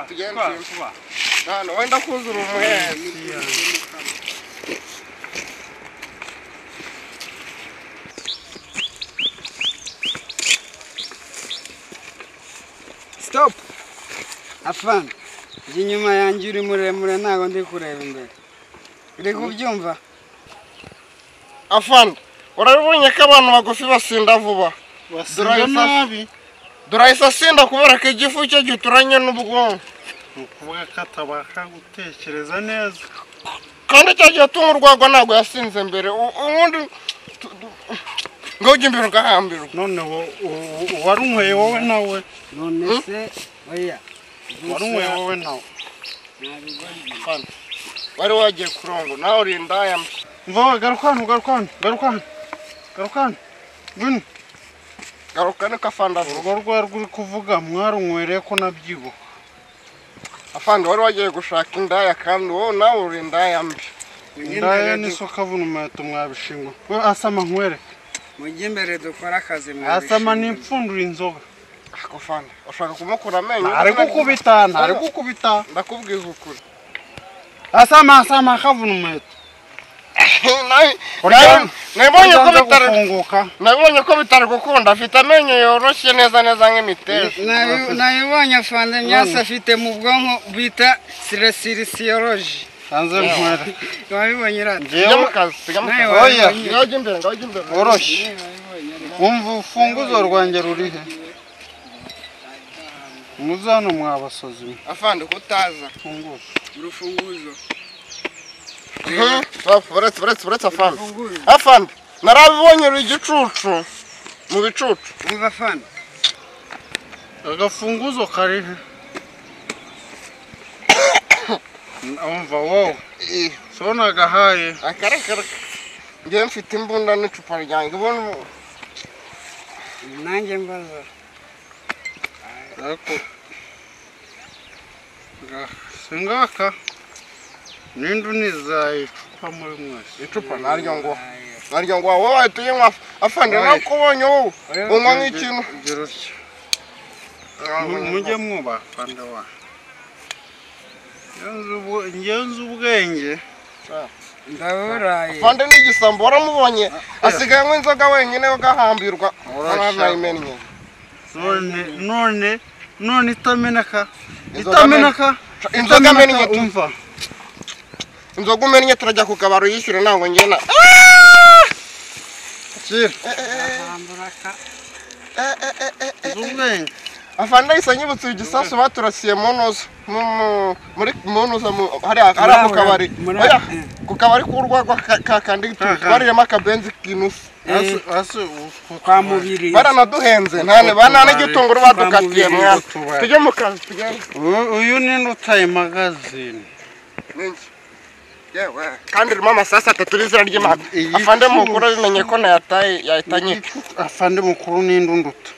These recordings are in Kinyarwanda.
Tugende. Hano wenda kuzura umuhezi. Stop. Afande, inyuma yanjye uri muremure ntago ndi kureba imbere. Uri kubyumva? Afande, urabibonye ko abantu bagufi basinda vuba. Basinda nabi. Durahise asinda kubera ko igifu cye gituranye n'ubwonko. Ni ukuvuga ko atabasha gutekereza neza. Kandi cya gihe tunywa urwagwa ntabwo yasinze mbere. Ubundi ngo ujye imbere ugahambirwa. Noneho warunyweye wowe nawe. None se oya. Warunyweye wowe nawe. Afande, wari wagiye kurongo nawe uri indaya mbi. Mva garuka hano, garuka hano, garuka hano. Garuka hano. Ngwino. Garuka niko afande avuga. Urwo rwari uri kuvuga mwarunywereye ko nabyibuka. Afande wari wagiye gushaka indaya kandi wowe nawe uri indaya mbi. Indaya n'isoka vuna umuheto mwabishingwa. We asama nkwereke. Mujye imbere dukora akazi mwabishingwa. Asama nipfundura inzoga. Ako afande, ushaka kumukura amenyo? Ntari gukubita, ntari gukubita. Ndakubwiza ukuri. Asama, asama kavuna umuheto. Nabonye ko bitari gukunda, afite amenyo yoroshye neza neza nk'imiteja. Nabibonye afande, myasi afite mu bwonko bita siresirisiology. Hanze nkwereke. Wabibonye rata? Tujya mu kazi, tujya mu kazi. Oya. Ngaho ujya imbere, ngaho ujya imbere. Woroshye. Wumva urufunguzo rwanjye ruri he? Muze hano mwabasozi mwe. Afande kutaza. Funguzo. Urufunguzo. Buretse, buretse, buretse afande. Afande, narabibonye uri igicucu. Mu bicucu. Umva afande. Agafunguzo kari he? Umva wowe. So nagahaye. Akarekare. Ngiye mfite imbunda n'icupa ryanjye. Ubona nanjye mbaza. Ariko singaka. Ninde unizaye icupa muri mwese? Icupa naryo ngo. Naryo ngo wowe wahita uyinywa afande nakubonye wowe. Unywa nk'ikintu. Gira utya. Mujye mwubaha afande wanyu. Njyewe nzi ubwenge. Ndaburaye. Afande ni igisambo waramubonye. Asigaye anywa inzoga wenyine ugahambirwa. Waranayimennye. None none itameneka. Itameneka. Inzoga mennye umva. Inzoga umennye turajya ku kabaro yishyure ntabwo ngena. Kira. Ubwenge. Afande ahise anyibutsa igisasu baturasiye mu ntuza muri mu ntuza hariya hariya ku kabari. Oya, ku kabari k'urwagwa ka kandi twariremo akabenzi k'inusu. Kwa mubiri. Baranaduhenze nta bana n'igitunguru badukatiye mwana. Tujye mu kazi tugende. Uyu ni utaye magazine. Ninki. Yewe kandi irimo amasasu atatu n'izina ry'Imana. Afande mukuru abimenye ko nayataye yahita anyica. Afande mukuru ninde unduta?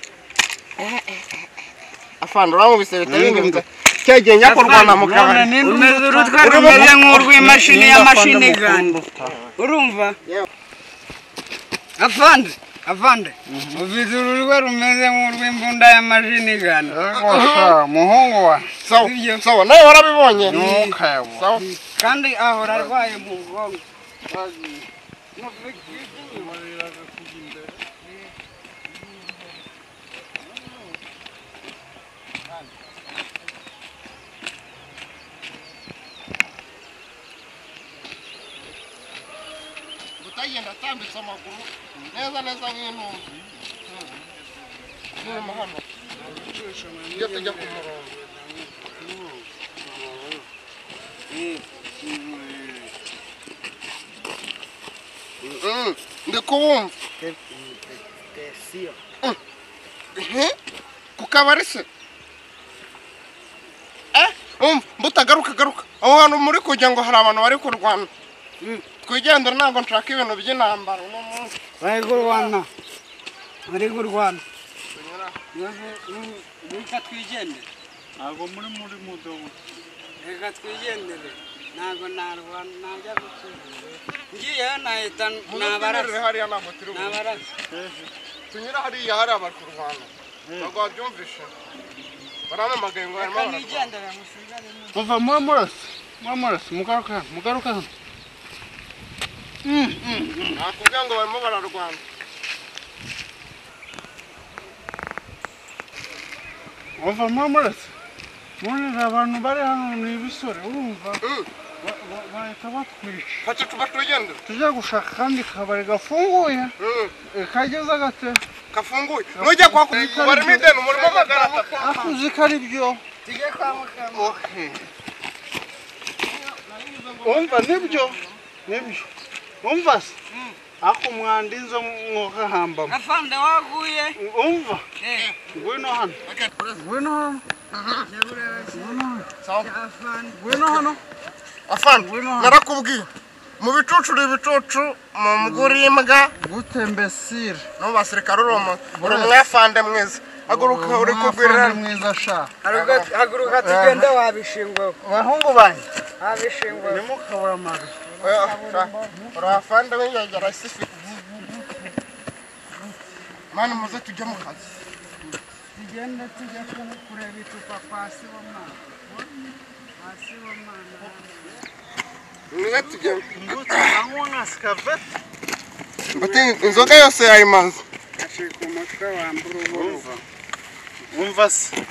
Afande uramubise bitabinyibutsa. Cya gihe njya kurwana mu kabari. Umeze urutwe rumeze nk'urw'imashini y'amashini gani. Urumva? Afande, afande. Ufite ururwe rumeze nk'urw'imbunda y'amashini gani. Rwose muhungu wa. Sawa, sawa nawe warabibonye. Ntukayabona. Sawa. Kandi ahora arwaye mu bwonko. Utagenda atambitse amaguru neza neza nk'intumbi. Nyuma hano. Iyo tujya ku murongo. Ndi kubumva. Ku kabari se? Umva, mbutagaruka garuka. Aho hantu muri kujya ngo hari abantu bari kurwana. Twigendere ntabwo nshaka ibintu by'intambara uno munsi. Bari kurwana. Bari kurwana. Reka twigendere. Ntabwo muri mudogo. Reka twigendere. Ntabwo narwana najya gutsinda. Ngiyeyo nahita nabarasa. Hariya ntabwo turi buze. Nabarasa. Tunyura hariya hari abari kurwana. Ntabwo wabyumvishe. Baramamagaye ngo barimo nigendera musigare. Muva murasi. Murasi mugaruka mugaruka. Nakubwiye ngo barimo bararwana. Muva murasi. Muri abantu bari hano ni ibisore urumva. Bahita batwica. Fata tuba tugenda. Tujya gushaka kandi kabari gafunguye. Kageze gate. Kafunguye. Nujya kwa barimo ideni umurimo 300. Akuzi ko ari byo. Tujye kwa mukama. Okay. Umva nibyo. Nibyo. Umva se. Ako mwandinzo mwoka hambamo. Afande waguye. Umva. Ngwino hano. Ngwino hano. Ngwino hano. Afande, narakubwiye. Mu bicucu uri ibicucu, mu muguri imbwa. Gute mbesire. No basirikare uri umwafande mwiza. Haguruka uri kugwirira mwiza sha. Haguruka tugende wabishingwa. Bahungu banjye. Wabishingwa. Nimukabura amazi. Uri afande w'ingegera isifite. Mani muze tujye mu kazi. Tugende tujye kureba icupa kwa Sibomana. Kwa Sibomana. Muze tujye. Mbuti inzoga yose yayimaze. Ashika umutwe wambura uburuva. Umva se.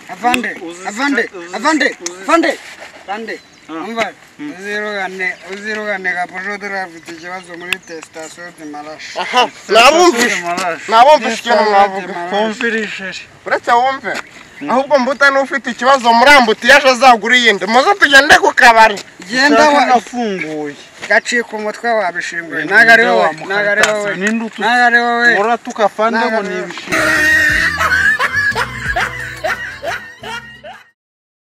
Afande, afande, afande, afande. Afande. Umva. Uzirugane kapujodora afite ikibazo muri testation de marashi. Aha, nabumvishe. Nabumvishe ikintu mwavuga. Kumvirishije. Uretse wumve. Ahubwo mbuta n'ufite ikibazo murambuti yaje azagura iyindi. Muze tugende ku kabari. Genda wafunguye. Gacika umutwe wabishinguye. Ntago ari wowe, ntago ari wowe. Ntago ari wowe. Uratuka afande ngo ni ibishingwe.